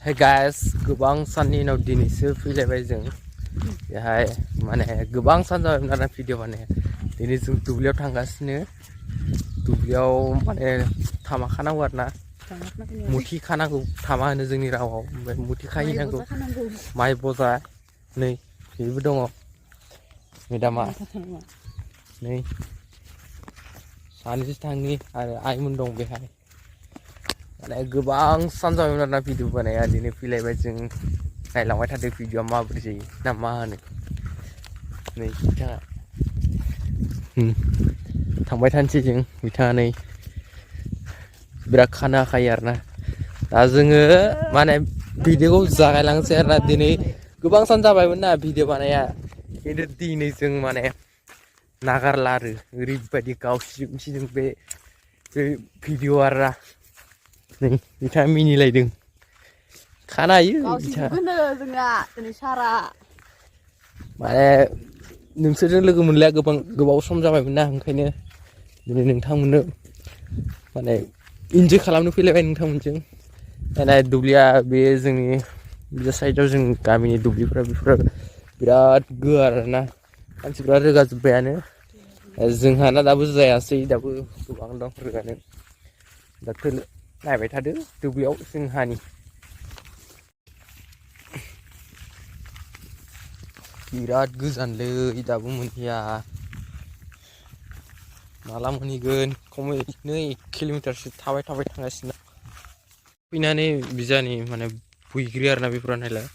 Hey guys, गोबां साननि उनाव दिनैसो फैलायबाय जों बेहाय माने गोबां सान जाबायमोन आरो भिडिअ बानाया दिनै जों दुब्लियाव थांगासिनो दुब्लियाव माने थामा खानांगौ आरो ना मुथि खानांगौ थामा होनो जोंनि रावाव ओमफ्राय मुथि खाहैनांगौ माइ बजा नै बेबो दङ मेदामा नै सानैसो थांनि आरो आइमोन दं बेहाय माने गोबां सान जाबायमोन आरोना भिडिअ बानाया दिनै फैलायबाय जों नायलांबाय थादों भिडिअआ माबोरै जायो ना मा होनो नै बिथाङा थांबाय थानोसै जों बिथाङा नै बिराद खानो हाखायो आरोना दा जोङो माने भिडिअखौ जागायलांसै आरोना दिनै गोबां सान जाबायमोन ना भिडिअ बानाया खिन्थु दिनै जों माने नागारला आरो ओरैबायदि गावसिजोबनोसै जों बे भिडिअ आरोना नै बिथाङा मिनिलायदों खानो हायो जोंना माने नोंसोरजों लोगो मोनलाया गोबाव सम जाबायमोन ना ओंखायनो दिनै नोंथांमोननो माने इन्जय खालामनो फैलायबाय नोंथांमोनजों नाथाय दुब्लिया बे जोंनि बे साइडआव जों गामिनि दुब्लिफोरा बेफोरो बिराद गुवार आरोना मानसिफ्रा रोगाजोब्बायानो जोंहाना दाबो जायासै दाबो गोबां दं रोगानो दाथ' नायबाय थादो दुब्लियाव जोंहानि बिराद गोजानलै दाबो मोनहैया माला मोनहैगोन खमैनो 1 किल'मिटारसो थाबाय थांगासिनो फैनानै बिजानि माने बैग्रि आरोना बेफोर नायलाय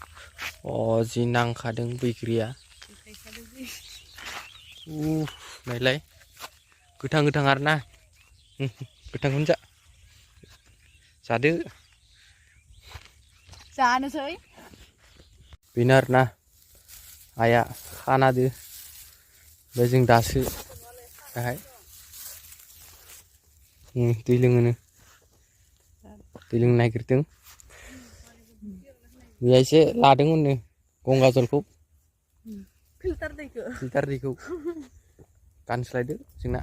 जि नांखादों बैग्रिया नायलाय गोथां आरोना गोथांखौनो जादो जानोसै बेनो आरोना आइया खाना होदो ओमफ्राय जों दासो दाहाय दै लोङोनो दै लोंनो नागिरदों मैया एसे लादोंमोननो गंगा जलखौ फिल्टार दैखौ गानस्लायदो जोंना